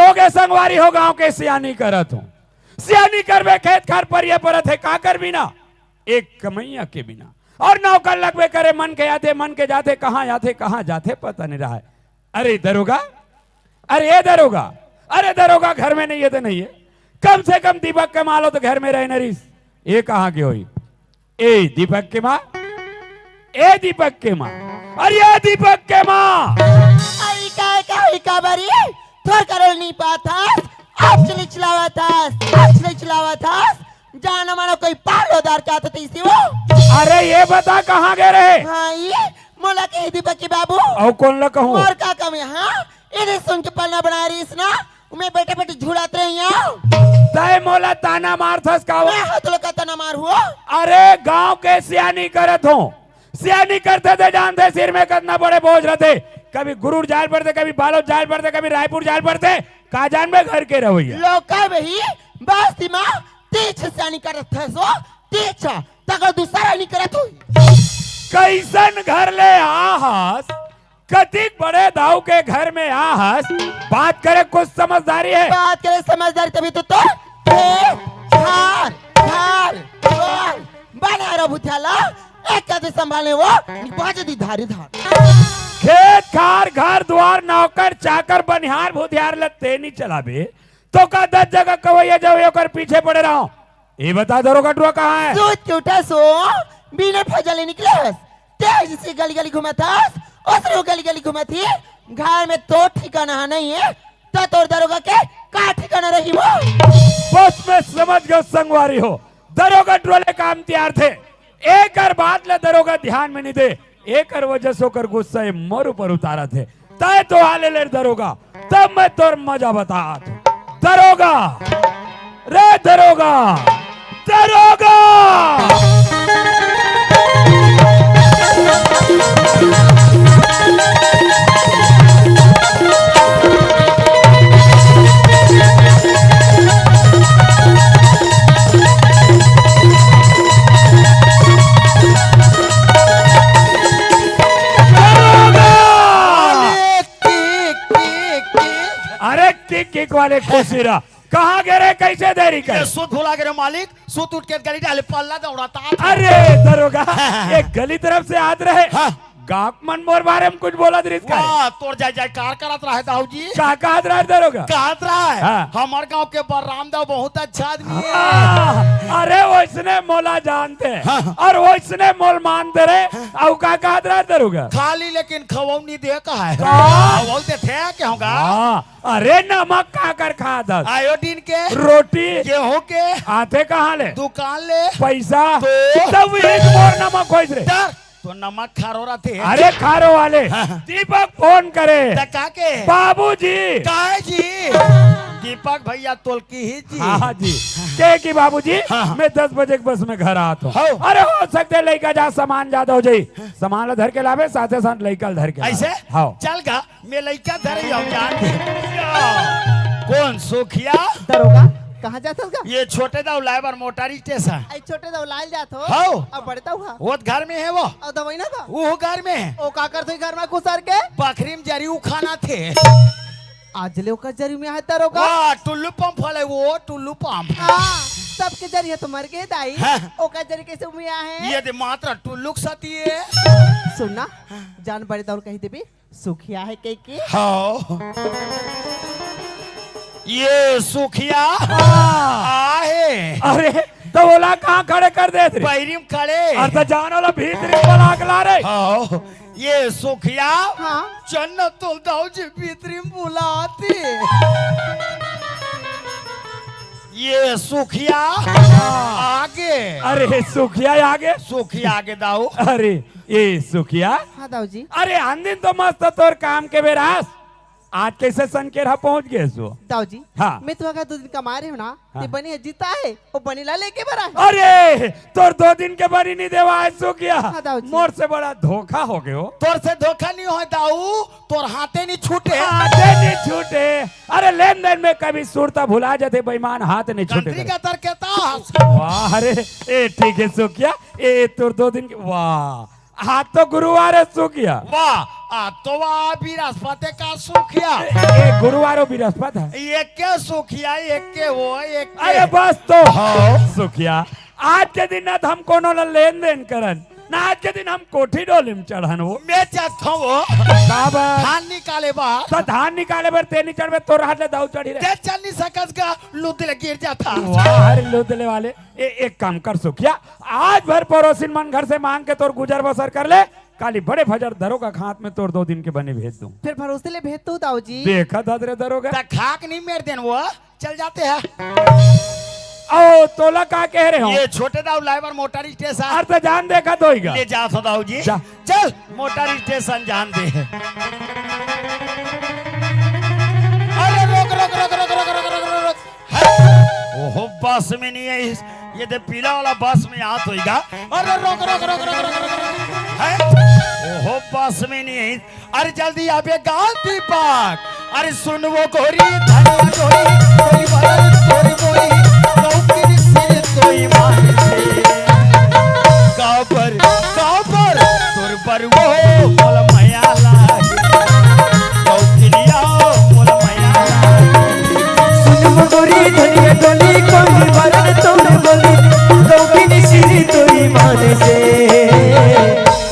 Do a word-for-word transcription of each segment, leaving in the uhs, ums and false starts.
ओके संगवारी हो, गांव के सियानी करत हूं। सियानी करबे, खेत खार परिये परत हे, का करबी ना, एक कमइया के बिना। और नौकर लगबे करे, मन के आथे, मन के जाथे, कहां आथे, कहां जाथे, पता नहीं रहा है। अरे दरोगा, अरे ए दरोगा, अरे दरोगा घर में नहीं है तो नहीं है, कम से कम दीपक के माँ लो तो घर में रहे न रिस। ये कहां के होई? ए दीपक के माँ, ए दीपक के माँ, अरे ए दीपक के माँ। आई का, का, आई का बरी? थोर करोल नहीं पाथस, आज चले चलावत हस, आज चले चलावत हस। जाना माना कोई पालो दार का तो तीसी वो। अरे ये बता कहां गए रहे? हाँ, ये मोला के दीपक के बाबू। और कौन ला कहूं? और का कमे, हाँ? इधर सुन के पलना बना रही इस ना, मैं बैठे बैठे झुलात रही हूं। तय मोला ताना मारथस का वो? मैं हाथ लोग का ताना मार हुआ। अरे गांव के सियानी करत हूं, सियानी करते थे जानते सिर में कितना बड़े बोझ रहते। कभी गुरूर जाल पड़ते, कभी बालोद जाल पड़ते, कभी रायपुर जाल पड़ते। का जानबे घर के रवैया। लोका वही बस दिमाग तीछ सियानी करत है सो तीछ, तको दूसरा नहीं करत हुई। कैसन घर ले आहस, कतिक बड़े दाऊ के घर में आहस, बात करे कुछ समझदारी है। बात करे समझदारी तभी तो, तो ए, धार, धार, धार, बने रहो भुथियाला, एक कदे संभाले वो, बाजे दी धारी धार। खेत खार, घर द्वार, नौकर चाकर, बनिहार भुथियार लगते नहीं चलाबे, तो का दस जगह कवैया जाओ, ओकर पीछे पड़े रहो। ये बता दरोगा टुआ कहाँ है? सूत के उठा सो, बिना फैजले निकलस। तेजी से गली गली घुमत हस, ओसरो गली गली घुमत ही। घर में तो ठिकाना नहीं है, तो तोर दरोगा के का ठिकाना रही वो? बस मैं समझ गया संगवारी हो, दरोगा टुआ ले काम तैयार थे। एकर बात ले दरोगा ध्यान में नहीं दे, एकर वजह से ओकर गुस्सा ये मोर ऊपर उतारत हे। तय तो हाले ले दरोगा, तब मैं तोर मजा बतात हूं। दरोगा, रे दरोगा, दरोगा। दरोगा! अरे किक, किक, किक। अरे किक, किक वाले खुशी रहा। कहाँ गे रहे, कैसे देरी करे? ये सुत भुला गे रहे मालिक, सुत उठ के गली डाले पल्ला दौड़ाता था। अरे दरोगा, एक गली तरफ से आत रहे। हाँ। गाँव मन मोर बारे में कुछ बोलत रहिस का रे? वाह, तोर जय जयकार करत रहे दाऊ जी। का कहत रहे दरोगा? कहत रहे, हाँ। हमार गाँव के बलराम दाऊ बहुत अच्छा आदमी है। हाँ, अरे वैसने मोला जानते हैं हाँ। और वैसने मोल मानते रहे। हाँ। अउ का कहत रहे दरोगा? खाली लेकिन खवौ नहीं दे कहा है। का? खवौ देथे के होगा? हाँ, अरे नमक का कर खात हस? आयोडीन के? रोटी? गेहूं के? आथे कहाँ ले? दुकान ले? पैसा? तो? तब एक मोर नमक होइस रे। डर, तो नमक खारो रहते है। अरे खारो वाले, हाँ। दीपक फोन करे। त का के? बाबूजी। काय जी? दीपक भैया तोलकी ही जी। हाँ जी। के की बाबूजी, हाँ। मैं दस बजे के बस में घर आत हूँ। हाँ। अरे हो सकते लइका जा सामान ज्यादा हो जाई। सामान ला धर के लावे, साथे साथ लइका ला धर के लावे। ऐसे? हाँ। चल गा। मैं लइका धरे जाऊं जान। कौन सुखिया? दरोगा, कहाँ जात हस गा? ये छोटे दाऊ लाए बर मोटर स्टेशन। आई छोटे दाऊ लाल जात हो? हौ। अब बड़े दाऊ हा? वो घर में है वो। अब दवाई ना का? वो घर में है। ओ का करत हो घर में घुसर के? बखरी में जरी उखाना थे। आज ले ओकर जरी में है दरोगा। वाह, टुल्लू पंप वाले वो, टुल्लू पंप। हाँ, सबके जरी है तो मर गए दाई। हाँ। ओकर जरी कैसे में आहे? ये दे मात्रा टुल्लू के साथी है। सुन ना, जान बड़े दाऊ कही देबी। सुखिया है के के? हाँ। ये सुखिया हाँ। आहे। अरे, तो ओला कहाँ खड़े कर देत रे? बहिरी में खड़े। अरे, तो जान ओला भीतरी में बला के ला रे। हाँ। ये सुखिया हाँ। चन्न तोल दाऊ जी भीतरी में बुलाती। ये सुखिया हाँ। आगे। अरे, सुखिया आगे? सुखिया आगे दाऊ। अरे, ए सुखिया। हाँ दाऊ जी। अरे आन दिन तो मस्त तोर काम के बेरास, आज कैसे सनकेरहा पहुंच गे सो? दाऊ जी। हाँ। मैं तो अगर दो दिन कमा रहे हूँ ना, हाँ। ते बनी है जीता है, वो बनी ला लेके बरा है। अरे तोर दो दिन के बनी नहीं देवा है सुखिया। हाँ दाऊ जी। मोर से बड़ा धोखा हो गयो। तोर से धोखा नहीं हो दाऊ, तोर हाथे नहीं छूटे। हाथे नहीं छूटे। अरे लेन देन में कभी सुरता भुला जाते बेईमान, हाथ नहीं छूटे। कंट्री का तर के तास। वाह रे, ए ठीक है सुखिया, ए तोर दो दिन के, वाह। आज तो गुरुवार है सुखिया। वाह, आ तो वाह, बृहस्पति का सुखिया। ए, गुरुवार हो, बृहस्पति है। एके सुखिया, एके हो, एके। अरे बस तो। हाँ। सुखिया, आज के दिन ना तो हम कोनो ला लेन देन करन, ना आज के दिन हम कोठी डोली में चढ़न हो। मैं जात हूँ वो। का बर? धान निकाले बर। तो धान निकाले बर ते नहीं चढ़बे, तोर हाथ ले दाऊ चढ़ी रे। ते चल नहीं सकस गा, लुद ले गिर जाता। वाह, अरे लुद ले वाले। ए, एक काम कर सुखिया, आज भर पड़ोसिन मन घर से मांग के तोर गुजर बसर कर ले, काली बड़े फजर दरोगा के हाथ में तोर दो दिन के बने भेज दूं। फिर भरोसे ले भेज दो दाऊ जी। देखा दाद रे दरोगा। त खाक नहीं मेर देन वो, चल जाते हैं। ओ, तोला का कह रहे हो? ये छोटे दाऊ लाए बर मोटर स्टेशन। अरे तो जान देखा तो होइगा। ले जा सो दाऊ जी। जा। चल, मोटर स्टेशन जान दे। अरे रोक, रोक, रोक, रोक, रोक, रोक, रोक, रोक। है? ओहो, बस में नहीं है इस, ये दे पीला वाला बस में हाथ होइगा। अरे रोक, रोक, रोक, रोक, रोक, रोक, रोक। है? ओहो, बस में नहीं है। अरे जल्दी आबे गा दीपक। अरे सुन वो गोरी, धनिया गोरी, तोरी बरन, तोरी बोली, कौकिन सिर तोई मान से। काबर, काबर, तोर बर वो मोला मया लागे। कौकिनिया मोला मया लागे। सुन वो गोरी, धनिया गोरी, कौन बरन तोर बोली, कौकिन सिर तोई मान से।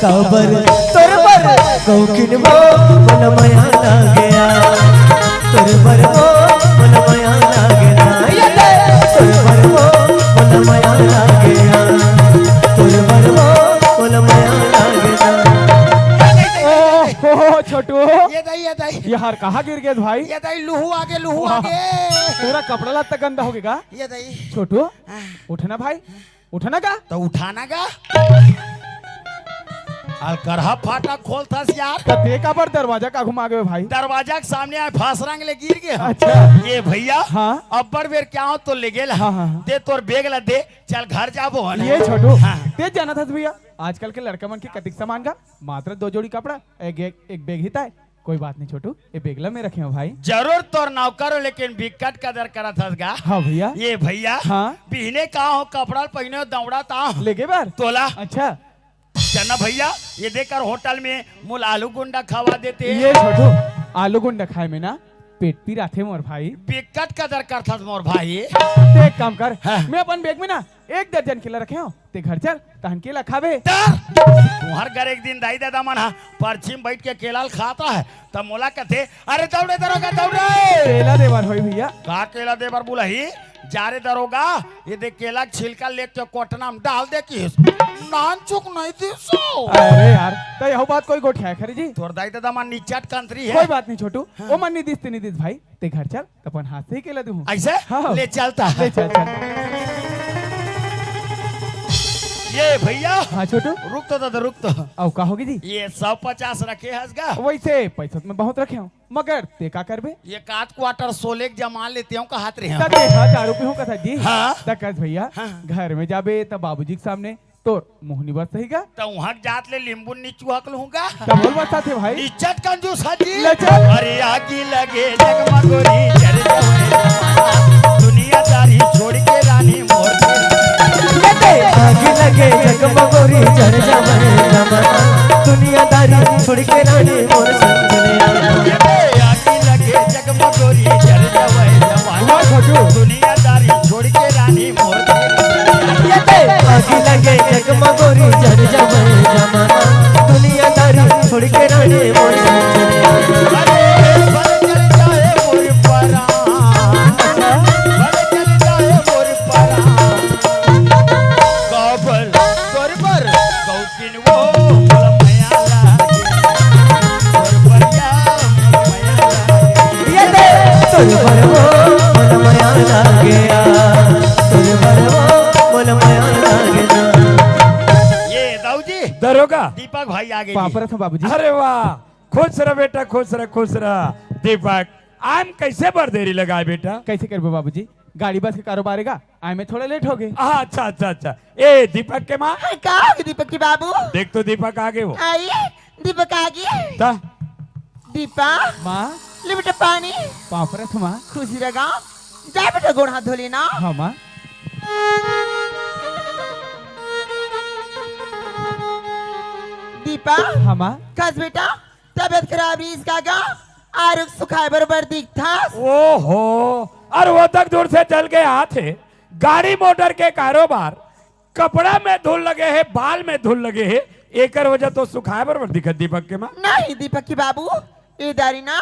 काबर तोर बर कौकिन वो मन मया लागे। तोर बर वो मन मया लागे। ये दे। तोर बर वो मन मया लागे। तोर बर वो मन मया लागे। ओ, हो, हो, छोटू। ये दई, ये दई। यार, कहाँ गिर गए भाई? ये दई, लुहू आगे, लुहू वाह। आगे। पूरा कपड़ा लत्ता गंदा हो गया। ये दई। छोटू, हाँ। उठना भाई। उठना का? तो उठाना का? अलकरहा फाटा खोलथस यार। त ते काबर दरवाजा का घुमा गए भाई? दरवाजा के सामने आए, फासरंग ले गिर गए हम। अच्छा। ये भैया, हाँ। अब्बड़ बेर क्या हो तो ले गेल। हाँ, हाँ, हाँ। दे तोर बैग ला दे, चल घर जाबो हन। ये छोटू, हाँ। ते जाना था भैया, आजकल के लड़का मन के कतिक सामान का मात्र दो जोड़ी कपड़ा, एक, एक, एक बैग ही ताय। कोई बात नहीं छोटू, ये बैग ला मैं रखे हूँ भाई। जरूर तोर नौकर हो, लेकिन बिकट कदर करत हस गा। हाँ भैया। ये भैया, हाँ। बिहने का हो, कपड़ा पहिने हो, दौड़त हो। लेगे बर? तोला। अच्छा। चना भैया, ये देकर होटल में मोला आलू गुंडा खवा देते। ये छोटू, आलू गुंडा खाए में ना पेट पिराथे मोर भाई। बिकट कदर करथस मोर भाई। ते एक काम कर, हाँ। मैं अपन बैग में ना एक दर्जन केला रखे हो, ते घर चल, तहन केला खाबे। डर! तुहर घर एक दिन दाई ददा मन हा परछी म बइठ के केला ल खात हे, त मोला कथे, "अरे दौड़ रे दरोगा, दौड़ रे।" केला दे बर होई भैया। का केला दे बर बुलाही? जा रे दरोगा, ये देख केला के छिलका लेके कोटना म डाल दे किस। नानचुक नहीं दिसो। अरे यार, त यहू बात कोई गोठियाय खरी जी? तोर दाई ददा मन निचट कंतरी हे। कोई बात नहीं छोटू, हाँ। ओ मन नहीं दिस ते नहीं दिस भाई। ते घर चल, त अपन हाथ से ही केला दूहूं। ऐसे? हाँ। ले चलता है। ले चल, चल। ये भैया। हाँ, छोटू। रुक तो दादा, रुक तो। अउ का होगे जी? ये सौ पचास रखे हस गा? वैसे पैसा तो मैं बहुत रखे हूँ, मगर ते का करबे? ये कात क्वार्टर सोले के जमा लेते हूँ, कहत रहे हूँ। तब देखा, दारू पीहूँ कथा जी। हाँ। त कस भैया, हाँ। घर में जाबे, त बाबूजी के सामने तोर मुंह नी बरसही गा? त उहाँ के जात ले लींबू नी चुहक लूहूँ गा? त बोल बरसात हे भाई। इज्जत कंजूस हा जी। ले चल। अरे आगी लगे जगमगोरी जर जवानी, दुनियादारी छोड़ के रानी मोर। आगी लगे जगमगोरी जर जवानी, दुनियादारी छोड़ के रानी मोर संजनिया। आगी लगे जगमगोरी जर जवानी, वाह छोटू। दुनियादारी छोड़ के रानी मोर। आगी लगे जगमगोरी जर जवानी जमाना, दुनियादारी छोड़ के रानी मोर संजनिया। अरे, भले चल जाए मोर परान, भले चल जाए मोर परान। काबर तोर बर कौकिन वो मोला मया लागे, तोर बर या मोला मया लागे। ये दे। तोर बर वो मोला मया लागे, तोर बर वो मोला मया लागे ना। ये दाऊ जी। दरोगा। दीपक भाई आगे जी। पाँव परत हँव बाबूजी। अरे वाह, खुश रह बेटा, खुश रह, खुश रह। दीपक, आय म कैसे बर देरी लगाय बेटा? कैसे करबो बाबूजी, गाड़ी बस के कारोबार हे गा, आय में थोड़ा लेट होगे। हाँ, अच्छा, अच्छा, अच्छा। ए, दीपक के माँ। हाँ, का होगे दीपक के बाबू? देख तो दीपक आगे वो। आई, दीपक आगे। ता? दीपक। माँ। ले बेटा पानी। पाँव परत हँव माँ। खुशी रह गा। जा बेटा गोड़ हाथ धो लेना। हाँ माँ। दीपक। हाँ माँ। कस बेटा। तबियत खराब रहिस का गा? आरुग सुखाए बरोबर दिखथस। ओहो, अरे वो तक दूर से चल के आथे। गाड़ी मोटर के कारोबार, कपड़ा में धूल लगे हे, बाल में धूल लगे हे, एकर वजह तो सुखाए बरोबर दिखत दीपक के माँ। नहीं दीपक के बाबू, ए दारी ना,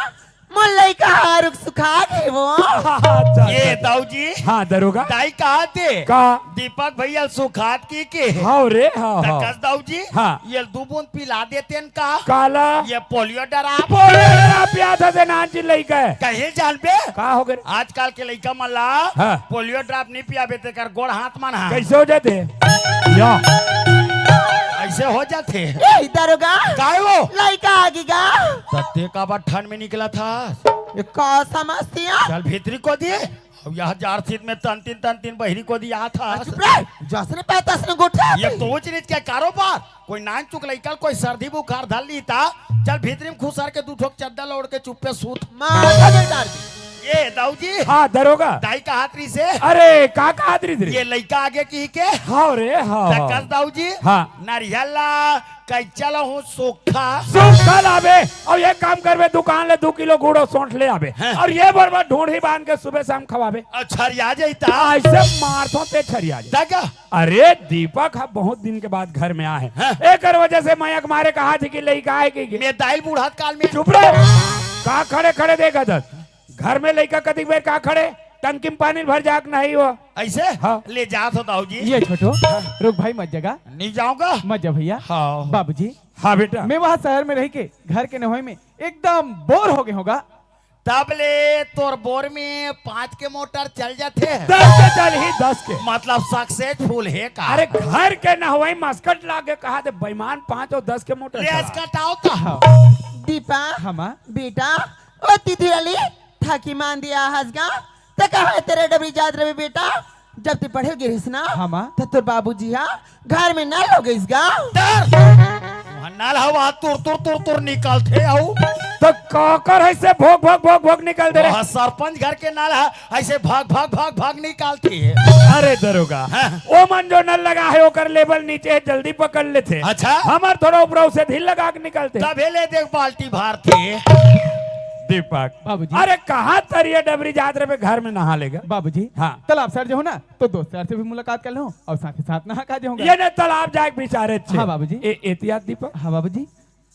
मोर लइका आरुग सुखा गे वो। अच्छा, ये अच्छा। दाऊ जी। हाँ, दरोगा। दाई कहा थे? का? दीपक भैया सुखात की के? हाँ रे, हाँ, त हाँ। कस दाऊ जी? हाँ। ये दू बूंद पिला देते न का? काला? ये पोलियो ड्राप। पोलियो ड्राप पिया था ते नान जी लइका है। कहे जानबे? का हो गए? आजकल के लइका मन ला हाँ। पोलियो ड्राप नहीं पियाबे ते कर गोड़ हाथ मन हा। कैसे हो जाते? या। ऐसे हो जाते। ए, दरोगा। काय वो? लइका आगे गा। तत्ते का बात ठंड में निकला था। ये का समझती है? चल भीतरी को दिए। अब यह जारसीत में तन तीन, तन तीन बहिरी को दिया था। चुप रहे। जसने पे तसने गोठा ये पे। तो ऊंच नीच के कारोबार। कोई नान चुक लइका, कोई सर्दी बुखार धर ली था। चल भीतरी में खुसर के दू ठोक चद्दर ओढ़ के चुप्पे सूत। माथा में डाल दी। ये दाऊ जी। हाँ, दरोगा। दाई कहात रहिस हे? अरे, का कहात रहिस रे? ये लइका आगे की के? हाँ रे, हाँ, त हाँ। कस दाऊ जी? हाँ। नरियल ला, कैंचा ला हूँ, सूखा। सूखा लाबे, अउ एक काम करबे, दुकान ले दू किलो गुड़ अउ सौंठ ले आबे। हाँ। अउ ये बरोबर ढूंढी बांध के सुबह शाम खवाबे। अउ छरिया जइता। ऐसे मारथों ते छरिया जाई। त का? अरे, दीपक ह बहुत दिन के बाद घर में आए हे। हाँ। एकर वजह से मया के मारे कहाथे कि लइका आए कि के। मैं दाई बूढ़त काल में। चुप रहे। का खड़े खड़े देखत हस? घर में लइका कतिक बेर का खड़े, टंकी में पानी भर जाक नहीं हो। ऐसे? हाँ। ले जात हो दाऊ जी। ये छोटू, रुक भाई, मत जगा। नहीं जाऊंगा। मत जा भैया। हाँ। बाबूजी। हाँ बेटा। मैं वहाँ शहर में रह के घर के नहवई में एकदम बोर हो गए होगा। तब ले तोर बोर में पाँच के मोटर चल जाथे। दस के चलही, दस के। मतलब सक्सेसफुल हे का? अरे घर के नहवई मस्कट लागे कहा दे बेईमान, पाँच अउ दस के मोटर ले चला। अस्कट आओ तो। हाँ। दीपा, हाँ माँ। बेटा, ओ तिथिराली, थाकी मान दिया हस गा, त कहाँ तेरे डबरी जात रहे बेटा? जब ते पढ़े गिरिस ना, हाँ माँ। त तोर बाबूजी हा घर में नल हो गइस गा। डर! वहाँ नल हवा तुर तुर तुर तुर निकलथे अउ। त काकर ऐसे भोग भोग भोग भोग निकल दे रे? वहाँ सरपंच घर के नल है, ऐसे भाग भाग भाग भाग निकालथे। अरे दरोगा, हाँ। ओ मन जो नल लगा है ओकर लेवल नीचे है, जल्दी पकड़ लेथे। अच्छा। हमर थोड़ा ऊपर से ढील लगा के निकलथे। तभे ले देख बाल्टी भारथे। दीपक। बाबूजी। अरे कहाँ तरिया डबरी जात रहे घर में नहा लेगा? बाबूजी। हाँ। तालाब सर जो हो ना, तो दोस्त यार से भी मुलाकात कर लो अउ साथ ही साथ नहा के आ जाऊंगा। ये ने तालाब जाए के विचारे छे। हाँ बाबूजी। ए, एतियात दीपक। हाँ बाबूजी।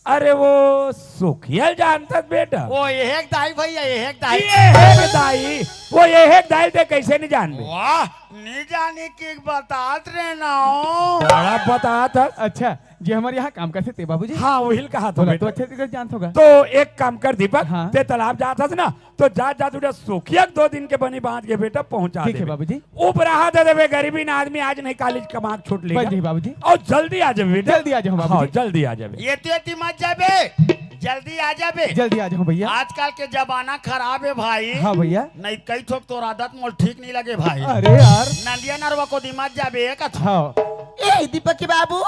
अरे वो सुखियल जानत बेटा। वो एहेक दाई भैया, एहेक दाई। एहेक दाई, वो एहेक दाई ते कैसे नहीं जानबे? वाह, नहीं जाने की बतात रहे ना हो। बड़ा बतात है। अच्छा, जे हमर यहाँ काम करथे ते बाबूजी? हाँ, वही कहा तो बोला बेटा। तो अच्छे से जानत होगा। तो एक काम कर दीपक, हाँ। ते तालाब जात हस ना, तो जात जात उठा सुखिया के दो दिन के बनी बांध के बेटा पहुंचा ठीक है देबे। बाबूजी। उपराहा दे देबे, गरीबीन आदमी आज नहीं काली कमा के छूट लेगा। बन जाही बाबूजी। अउ जल्दी आ जाबे बेटा। जल्दी आ जाहूँ हाँ, बाबूजी। जल्दी आ जाबे। ये तो एती मत जाबे, जल्दी आ जाबे। जल्दी आ जाहूँ भैया। आजकल के जमाना खराब है भाई। हाँ भैया। नहीं कई ठोक तोर आदत मोल ठीक नहीं लगे भाई। अरे यार। नंदिया नरवा को दी मत जाबे कथो। हाँ। ए दीपक के बाबू,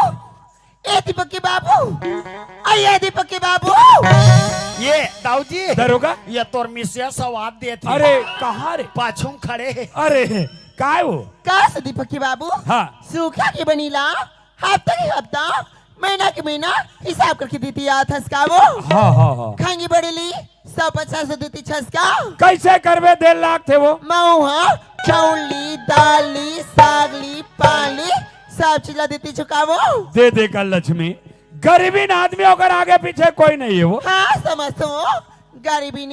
ए दीपक के बाबू, आ ये दीपक के बाबू। ये दाऊ जी। दरोगा? ये तोर मिसिया सवाद देत हे। अरे, कहाँ रे? पाछू में खड़े हे। अरे, काय वो? का से दीपक के बाबू? हाँ। सूखा के बनीला, हफ्ता के हफ्ता, महीना के महीना, हिसाब करके देती आत हस का वो? हाँ, हाँ, हाँ। खांगी बड़ेली, सौ पचास देती छस का? कैसे करबे, डेढ़ लाख थे वो। मऊ हाँ, चाउर ली, दाल ली, साग ली, पान ली, सब चीज ला देती चुकावो। दे दे कर लक्ष्मी, गरीबीन आदमी ओकर आगे पीछे कोई नहीं है वो। हाँ, समझतो, गरीबीन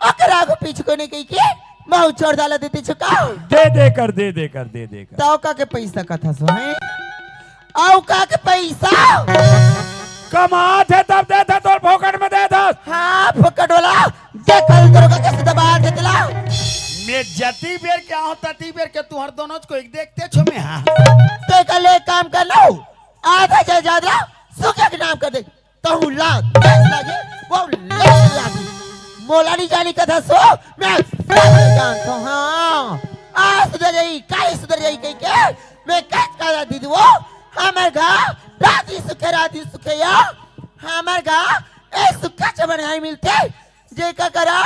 ओकर आगे पीछे कोई नहीं कही के, मऊ छोड़ डाला देती चुकाओ। दे दे कर, दे दे कर, दे दे कर। तो का के पैसा कथा सो है? अउ का के पैसा? कमात हे तब देथे, तोर फोकट में देथस। हाँ, फोकट वाला, देख कल दरोगा कैसे दबा देतला। मैं जती बेर के आऊँ, तती बेर के तुहर दोनों को एक देखते छो मैं, हाँ। तो कल एक काम कर लो, आधा जायदाद ला, सुखिया के नाम कर दे। तहु ला, दस लागे, वो लाख लागे। मोला नहीं जानी कथा सो, मैं सब जानता हूँ, हाँ। आज सुधर जाई, काल सुधर जाई कही के, मैं कच का दीदी वो, हमर घर राजी सुखे, राजी सुखे या, हमर घर ए सुखा चमन नहीं मिलते, जेका करा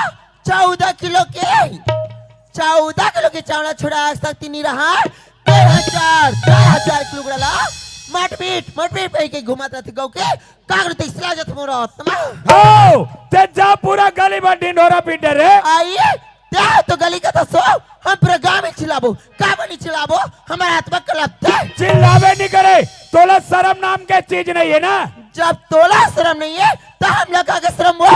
चौदह किलो के, चौदह किलो के चावला छुड़ा सकती नहीं रहा, डेढ़ हजार, चार हजार किलो गुड़ा ला, मटपीट मटपीट कहिके घूमत रहिथे गऊ के। का करथे, इसला जत मोर आत्मा। हो, ते जा पूरा गली में ढिंढोरा पीट रे। आइए, ते तो गली का तो सो, हम पूरा गांव में चिल्लाबो। का बनी चिल्लाबो? हमारा आत्मा कलपथे। चिल्लाबे नहीं करे, तोला शर्म नाम के चीज नहीं है ना। जब तोला शर्म नहीं है, तो हम लोग का आगे शर्म हो?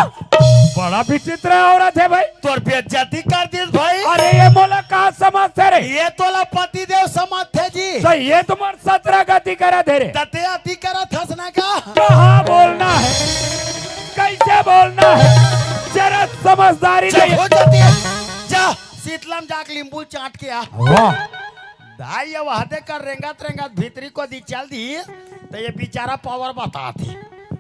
बड़ा विचित्र औरत है भाई। तोर बेइज्जती कर दिस भाई। अरे ये मोला का समझथे रे? ये तोला पति देव समझथे जी। तो ये तुम्हार सत्रह गति करत हे रे। तते अति करत हस ना का? कहाँ बोलना है, कैसे बोलना है, जरा समझदारी चुप नहीं। हो जाती है। जा, शीतलम जाके लींबू चाट के आ। वाह। दाई, ये वहदे कर रेंगत रेंगत भीतरी को दी चल दी, तो ये बेचारा पावर बताथे।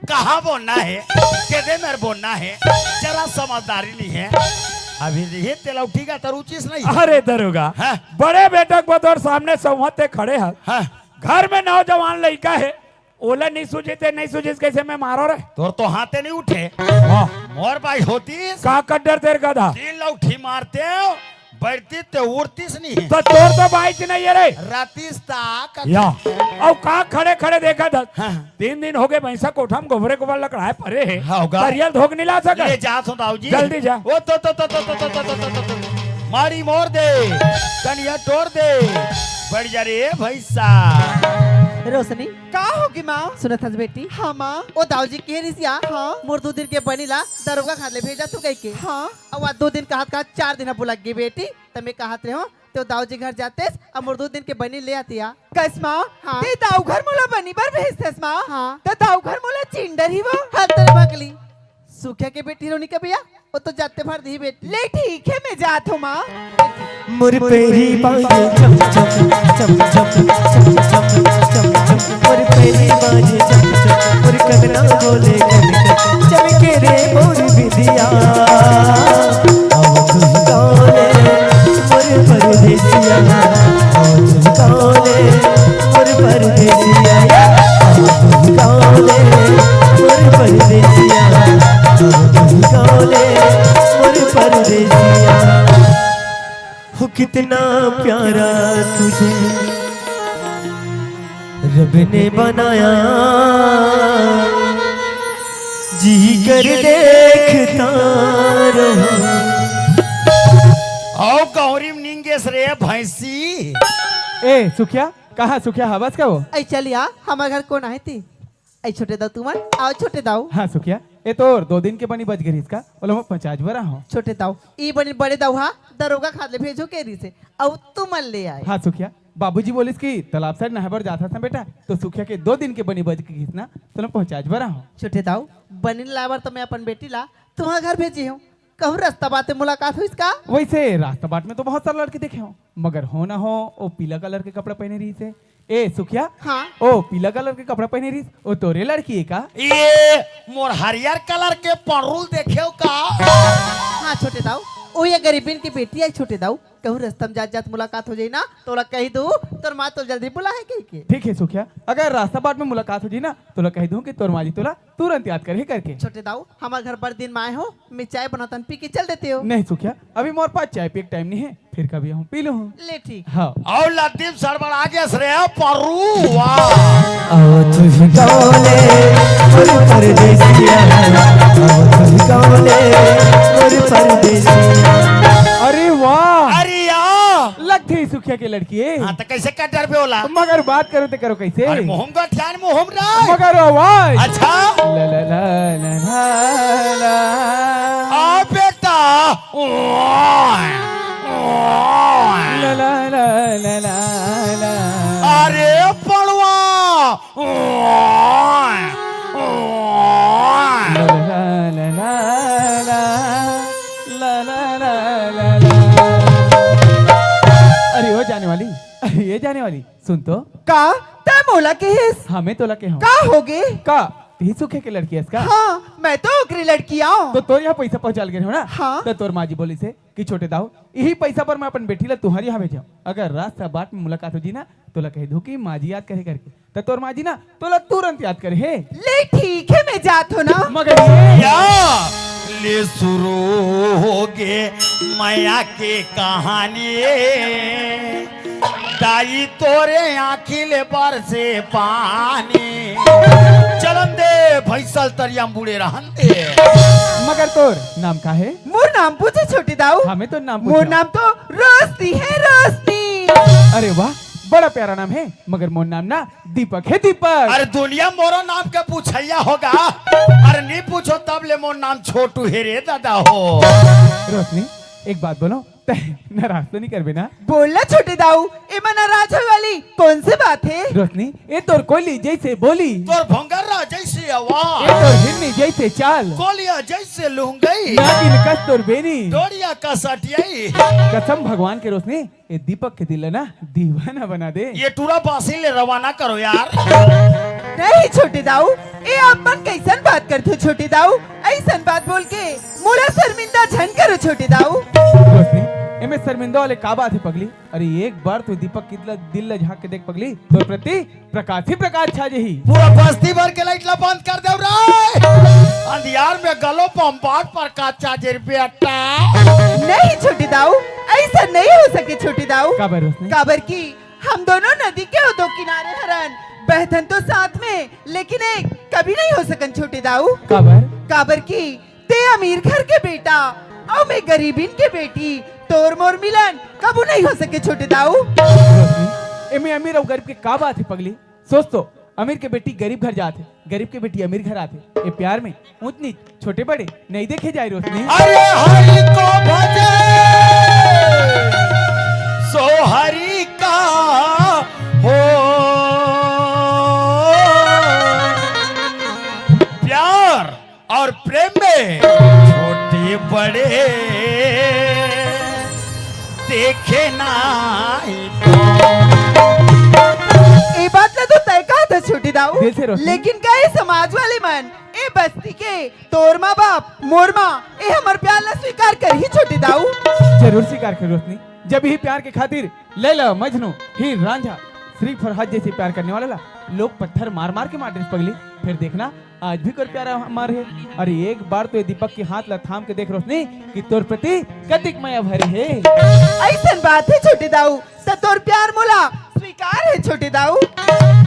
कहाँ बोलना है, केदे मेर बोलना है, जरा समझदारी नहीं है। अभी रही तेला उठी का तरुचिस नहीं है। अरे दरोगा, हाँ। बड़े बेटा को तोर सामने संवत ते खड़े हस। हाँ। घर में नौजवान लइका है, ओला नहीं सूझे ते नहीं सूझे, कैसे मैं मारो रे? तोर तो हाथे नहीं उठे। वाह। मोर बाई होती। का कड्डर तेर गधा? तीन लौठी मारते हो, बैठती ते उड़तीस नहीं है। तो तोर तो बाइच नहीं है रे। रातीस ताक। या। अउ का खड़े खड़े देखत हस? हाँ। तीन दिन हो गए, भैंसा कोठा में गोबरे गोबर लकड़ाए परे है। हाँ, होगा। करियल धोक नहीं ला सकत? ले जा सो दाऊ जी। जल्दी जा। ओ तो, तो, तो, तो। मारी मोर दे, कनिया टोर दे। बढ़ जा रे भैंसा। रोशनी। का होगे माँ? सुनत हस बेटी? हाँ माँ। ओ दाऊ जी के रिसिया। हाँ। मोर दू दिन के बनी ला दरोगा खाद ले भेजा तू कहिके। हाँ। अब आ दू दिन कहत कहत चार दिन बुला गे बेटी। त मैं कहत रहे हूँ, तो दाऊ जी घर जातेस, अब मोर दू दिन के बनी ले आतिया। कस माँ? हाँ। ते दाऊ घर मोला बनी बर भेजतेस माँ? हाँ। त दाऊ घर मोला चिंडर ही वो। हर तेरे बकली। सुखिया के बेटी रोनी का भैया, वो तो जाते भर दी बेटी। ले ठीक है, मैं जात हूँ माँ। मोर पैरी बाजे चम चम, चम चम, चम चम, चम चम। मोर पैरी बाजे चम चम, मोर कंगना बोले कन कन। चमके रे मोर बिंदिया, आव झुमका ले मोर परदेसिया, आव झुमका ले मोर परदेसिया, आव झुमका ले मोर परदेसिया, आव झुमका ले मोर परदेसिया। हो कितना प्यारा तुझे रब ने बनाया, जी कर देखता रहूं। आओ गौरी निंगेश रे भैंसी। ए सुखिया, कहाँ सुखिया हवस का वो? ऐ चलिया, हमारे घर कौन आए थे? ऐ छोटे दाऊ तुमन, आओ छोटे दाऊ। हाँ सुखिया, ए तोर दो दिन के बनी बच गई इसका, ओला मैं पहुँचाज बर आहों। छोटे दाऊ, ई बनी बड़े दाऊ हा दरोगा खाद ले भेजो के रिसे, अउ तुमन ले आए। हाँ सुखिया, बाबूजी बोलिस कि तालाब साइड नहाए बर जात हस ना बेटा, तो सुखिया के दो दिन के बनी बच गई ना, तो मैं पहुँचाज बर आहों। छोटे दाऊ, बनी लाए बर तो मैं अपन बेटी ला तुम्हार घर भेजी हूँ, कहूँ रास्ता बाटे मुलाकात हुई इसका? वैसे रास्ता बाट में तो बहुत सारे लड़के देखे हों, मगर हो ना हो, ओ पीला कलर के कपड़ा पहने रहिसे। ए सुखिया, हाँ। ओ पीला कलर के कपड़ा पहने रहिस, ओ तोरे लड़की है का? ये मोर हरियर कलर के पड़रूल देखेव का? हाँ छोटे दाऊ, ओ ये गरीबिन की बेटी है छोटे दाऊ, कहूँ रस्ता में जात जात मुलाकात हो जाई ना, तोला कही दू, तोर माँ तो जल्दी बुला है कहिके। ठीक है सुखिया, अगर रास्ता बाट में मुलाकात हो जाई ना, तोला कही दू कि तोर माँ जी तोला तुरंत याद करही करके। छोटे दाऊ, हमार घर बड़ दिन में आए हो, मैं चाय बनातन, पी के चल देते हो। नहीं सुखिया, अभी मोर पास चाय पिए के टाइम नहीं है, फिर कभी हम पी लूँ। ले ठीक। हाँ। अउ लतीफ सड़बड़ा गेस रे परू, वाह। आओ तुझ गाँव ले, मोर परदेसिया, आओ तुझ गाँव ले, मोर परदेसिया। अरे वाह। अरे या। लगथे सुखिया के लड़की है। हाँ, तो कैसे कटर पे होला? मगर बात करो तो करो कैसे? अरे मोहम का ध्यान मोहम राय। मगर आवाज। अच्छा। ला ला ला ला ला ला। आ बेटा। ओए, ओए। ला ला ला ला ला ला। अरे पड़वा। ओए, ओए। ला ला ला ला ला। ला ला ला ला ला। अरे ओ जाने वाली, अरे ये जाने वाली, सुन तो। का? तै मोला कहिस? हाँ, मैं तोला कहूँ। का होगे? का? तही सुखे के लड़की हस का? हाँ, मैं तो ओकरी लड़की आऊँ। तो तोर यहाँ पैसा पहुँचा लगे हो ना? हाँ। तो तोर माँ जी बोलिसे कि छोटे दाऊ, यही पैसा पर मैं अपन बेटी ला तुम्हारे यहाँ भेजाऊँ। अगर रास्ता बाट में मुलाकात हो जी ना, तोला कह दो कि माँ जी याद करे करके। तो तोर माँ जी ना तोला तुरंत याद करे हे। ले ठीक है, मैं जात हूँ ना। मगर ये या ले शुरू होगे मया के कहानी। ताई तोरे आँखी ले बरसे पानी। चलन दे भैंसल तरिया म बूड़े रहन दे। मगर तोर नाम का हे? मोर नाम पूछे छोटे दाऊ। हाँ, मैं तो नाम मोर पूछा। नाम तो रोशनी हे, रोशनी। अरे वाह, बड़ा प्यारा नाम हे, मगर मोर नाम ना दीपक हे, दीपक। अरे दुनिया मोरो नाम के पूछैया होगा। अरे नी पूछो तब ले मोर नाम छोटू हे रे दादा हो। रोशनी, एक बात बोलो, तैं नाराज तो नहीं करबे ना? बोल ना छोटे दाऊ, एमा नाराज होए वाली कौन से बात हे? रोशनी, ए तोर कोयली जैसे बोली, तोर भोंगरा जैसे आवाज, ए तोर हिरनी जैसे चाल, कोलिया जैसे लुंगई, नागिन कस तोर बेनी, डोरिया कस अटियाई। कसम भगवान के रोशनी, ए दीपक के दिल ला ना दीवाना बना दे। ये टूरा बासी ले रवाना करो यार। नहीं छोटे दाऊ, ए आप मन कैसन बात करथो छोटे दाऊ? ऐसन बात बोल के मोला शर्मिंदा झन करो छोटे दाऊ। रोशनी, एमे शर्मिंदा वाले का बात हे पगली? अरे एक बार तो दीपक के दिल ला, दिल ला झांक के देख पगली, तोर प्रति प्रकाश ही प्रकाश छा जही। पूरा बस्ती भर के लाइट ला बंद कर देव रे। अंधियार में गलो बम्बाट प्रकाश छा जही बेटा। नहीं छोटे दाऊ, ऐसा नहीं हो सके छोटे दाऊ। काबर रोशनी? काबर कि हम दोनों नदी के ओ दो किनारे हरन, बहथन तो साथ में, लेकिन एक कभी नहीं हो सकन छोटे दाऊ। काबर? काबर कि ते अमीर घर के बेटा अउ मैं गरीबिन के बेटी, तोर मोर मिलन कबू नहीं हो सके छोटे दाऊ। रोशनी, एमे अमीर अउ गरीब के का बात हे पगली? सोच तो, अमीर के बेटी गरीब घर जात हे, गरीब के बेटी अमीर घर आत हे। ए प्यार में ऊंच नीच, छोटे बड़े नहीं देखे जाए रोशनी। अरे हरि को भजे सो हरि का हो प्यार और प्रेम में छोटे बड़े देखे नाही तो। ए बात ला तो तय कहा था छोटे दाऊ, दिल से रोशनी। लेकिन का ए समाज वाले मन, ए बस्ती के, तोर माँ बाप, मोर माँ, ए हमर प्यार ला स्वीकार करही छोटे दाऊ? जरूर स्वीकार कर रोशनी। जब ही प्यार के खातिर लैला, मजनू, हीर, रांझा, श्री फरहाद जैसे प्यार करने वाला ला लोग पत्थर मार मार के मार देस पगली, फिर देखना आज भी कोर प्यार अमर हे। अरे एक बार तो ये दीपक के हाथ ला थाम के देख रोशनी कि तोर प्रति कतिक मया भरे हे। ऐसन बात हे छोटे दाऊ, त तोर प्यार मोला स्वीकार हे छोटे दाऊ।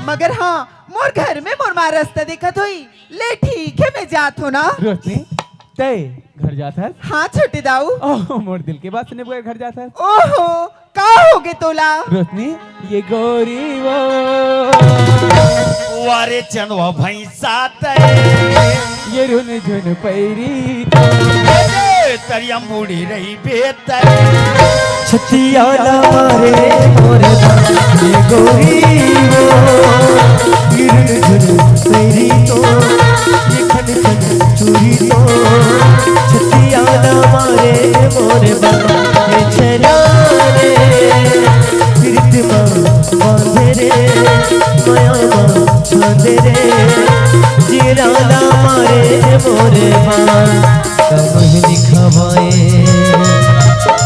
मगर हाँ, मोर घर में मोर माँ रस्ता देखत होई। ले ठीक हे, मैं जात हो ना। रोशनी, तय घर जात हस? हाँ छोटे दाऊ। ओह, मोर दिल के बात सुने बगैर घर जात हस? ओहो, का होगे तोला? रोशनी, ये गोरी वो। वारे चंदवा भैंसा तय। ये रुन झुन पैरी तो। ए, तरिया मुड़ी रही बेतय। छतिया ला मारे मोर बा, ये गोरी वो। ये रुन झुन पैरी तो, ये खन खन चूड़ी तो। छतिया ला मारे मोर बा, ये छेला रे। प्रीत मा बांधे रे, माया मा बांधे रे, जियरा ला मारे मोर बा। का मोहिनी खवाए,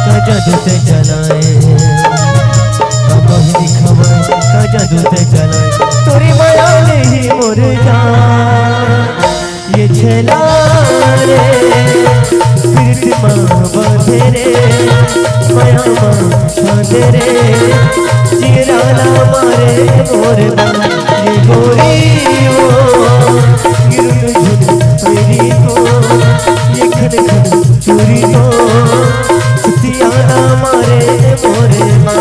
का जादू ते चलाए, का मोहिनी खवाए, का जादू ते चलाए, तोरी माया ले ही मोर जान। ये छेला रे, प्रीत मा बांधे रे, माया मा बांधे रे, जियरा ला मारे मोर बा। ये गोरी वो, ये रुन झुन पैरी को, ये खन खन चूड़ी को, छतिया ला मारे मोर बा।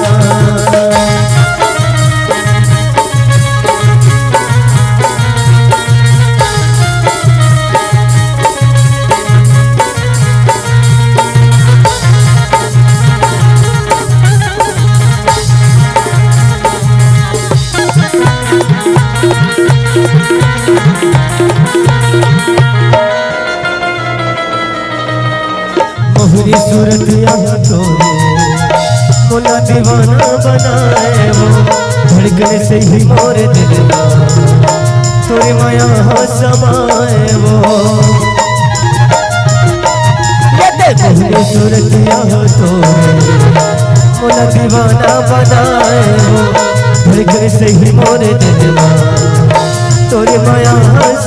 मोहरी सूरत यहाँ तोरे, मोला दीवाना बनाए वो, धड़कन से ही मोर दिल मा, तोरे माया हाँ समाए वो। ये देख। मोहरी सूरत यहाँ तोरे, मोला दीवाना बनाए वो, धड़कन से ही मोर दिल मा, तोरे माया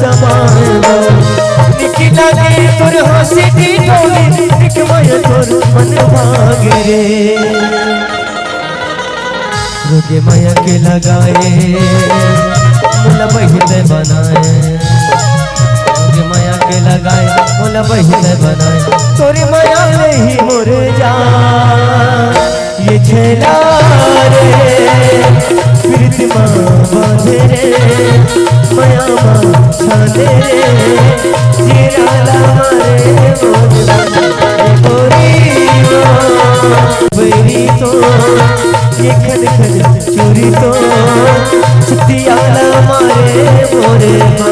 समाए वो। निकी लागे तोर हंसी की टोली, निक माया तोर मन भाग रे। जे मया के लगाए, मोला बहिते बनाए। जे मया के लगाए, मोला बहिते बनाए। तोरे मया ले ही मोर जान। ये छेला रे, प्रीत मा बांधे रे, मया मा छाने रे, जीरा ला मारे मोर गोरी मा। बैरी तो ये खन खन चूरी तो छतिया ला मारे मोर मा।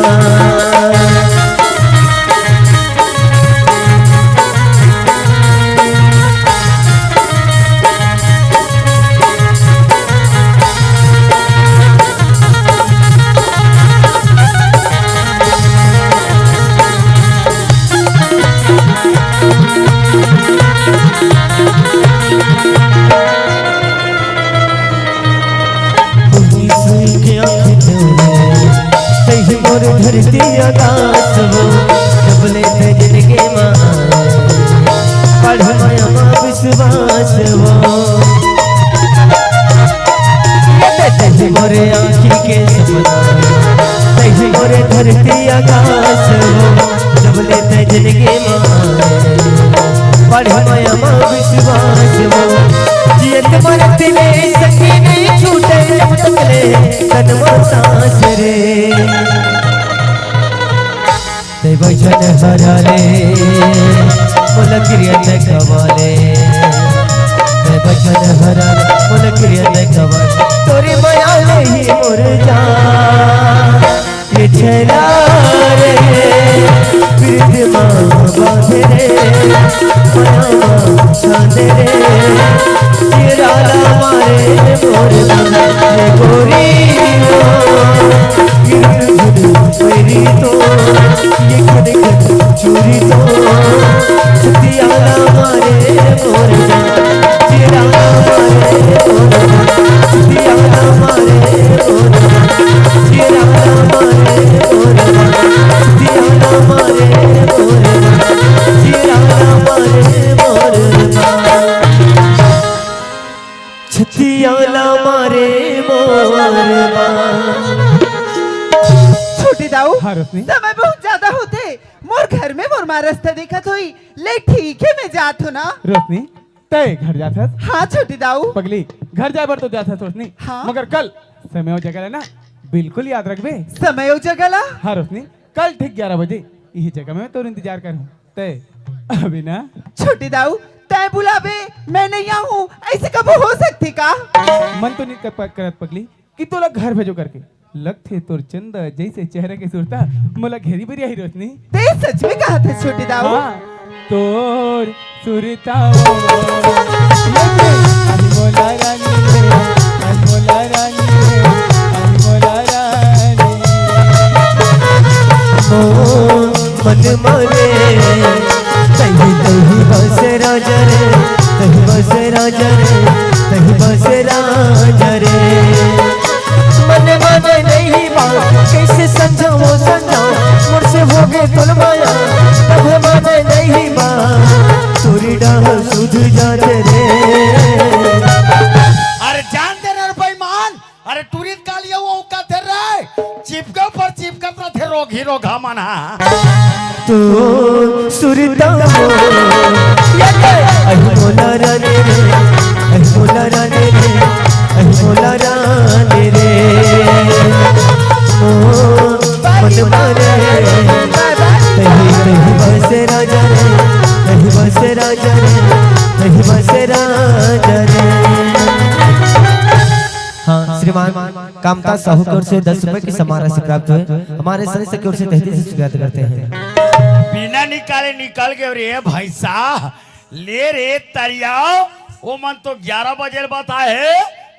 सुई सुई के आँख तोरे, तही मोर धरती आकाश वो, जब ले ते जिंदगी मा आए, पढ़ मया मा विश्वास वो। ये ते तही मोरे आँखी के सपना, तही मोरे धरती आकाश वो, जब ले ते जिंदगी मा आए, पढ़ मया मा विश्वास वो। जियत मरत ले सखी नहीं छूटे जब तक ले तन मा सांस रे। ते वचन हरा ले, मोला किरिया ते खवा ले। ते वचन हरा ले, मोला किरिया ते खवा ले। तोरे मया ले ही मोर जान। ये छेला रे, प्रीत मा बांधे रे, मया मा छाने रे, जीरा ला मारे मोर मा। ये गोरी मा, ये झुन झुन बैरी तो, ये खन खन चूरी तो, छतिया ला मारे मोर मा। छतिया ला मारे मोर मा। छोटे दाऊ, हाँ, रोशनी। समय बहुत ज्यादा होथे। मोर घर में मोर माँ रस्ता देखत होही। ले ठीक हे, मैं जात हों ना। रोशनी, तय घर जात हस? हाँ छोटे दाऊ। पगली, घर जाए बर तो जात हस रोशनी। हाँ। मगर कल समय अउ जगह ला ना बिल्कुल याद रखबे। समय अउ जगह ला? हाँ रोशनी, कल ठीक ग्यारह बजे इही जगह में तोर इंतजार करहूँ। तय अभी ना। छोटे दाऊ, तय बुलाबे, मैं नहीं आहूँ, ऐसे कबो हो सकथे का? मन तो नहीं कर पा-, करत पगली, कि तोला घर भेजो करके। लगथे तोर चंदा जैसे चेहरा के सुरता मोला घेरी बेरी आही रोशनी। तय सच में कहत हस छोटे दाऊ? हाँ, तोर सुरता वो। अरे मोला रानी रे, अरे मोला रानी रे, अरे मोला रानी। ओ मन माने, तही तही बस राजा रे, तही बस राजा रे, तही बस राजा रे। मन माने नहीं बा, कैसे समझाओ समझाओ, मोर से होगे तोर मया, तब माने नहीं बा, तोरी डाह सुध जात रे। अरे जान दे रे बेईमान, अरे टूरी काल ये वो का थे रे, चिपके ऊपर चिपकत रथे रोग ही रोग हमन हा। तू सुरता हो, अहि मोला रानी रे, अहि मोला रानी रे, अहि मोला रानी रे। ओ मन मारे, तही तही बस राजा रे, तही बस राजा रे, तही बस राजा रे। हाँ श्रीमान, कामता साहू की ओर से दस रुपए की सम्मान राशि प्राप्त हुई। हमारे सदस्य की ओर से तहे दिल से स्वागत करते हैं। बिना निकाले निकल गए रे भैंसा। ले रे तरिया, ओ मन तो ग्यारह बजे बताए हे,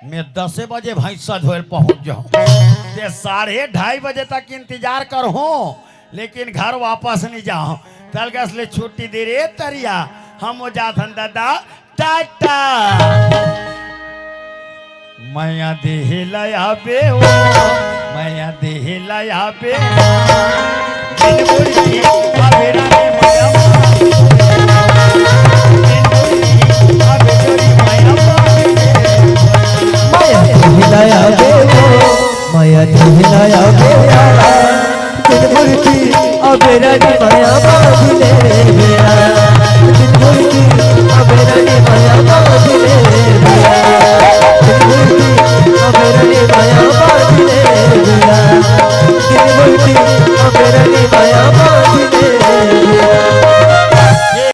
मैं दसे बजे भैंसा धोए पहुंच जाऊं। ते साढ़े ढाई बजे तक इंतजार करहूं, लेकिन घर वापस नहीं जाऊं। तलगस ले छुट्टी दे रे तरिया, हम हो जाथन दादा टाटा। मया देहे लया बे ओ, मया देहे लया बे। दिन बुढ़ी अबे रानी मया। दिन बुढ़ी अबे जोड़ी मया। मया देहे हे यारा, दिन मुर्गी अबेरा के माया बाबू ले रे।